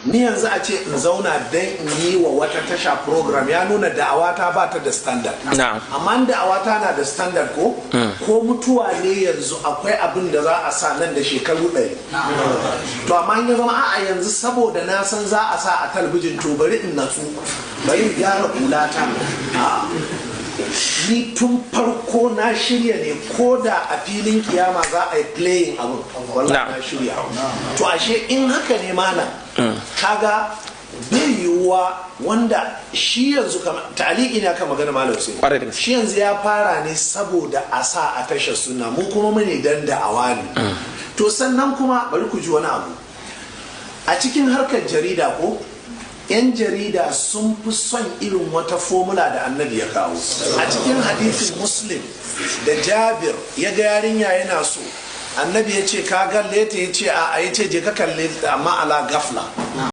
Ni yanzu a ce in zauna don in yi wa wata tasha program, ya nuna da'awata ba ta da standard. Amma in da'awata na da standard, ko mutuwa ne yanzu, akwai abin da za a sa nan da shekaru 100. To amma in ya zama a'a, yanzu saboda na san za a sa a talabijin, to bari in natsu, bari in gyara hulata. A'a. Ni tun farko na shirya ne, ko da a filin kiyama za a yi playing abin, wallahi na shirya. To ashe in haka ne, malam, kaga bai yiwuwa wanda shi yanzu ta'aliki ne aka magana, malam sai Kwarai da gaske. shi yanzu ya fara ne saboda a sa a tashar Sunna, mu kuma mune dan da'awa ne. To sannan kuma bari ku ji wani abu a cikin harkar jarida. Ko 'yan jarida sun fi son irin wata formula da Annabi ya kawo a cikin hadisin Muslim da Jabir ya ga yarinya yana so. Annabi ya ce, "Ka galle ta?" Ya ce, "A." Ya ce, "Je ka kalle ta, amma ala gafla."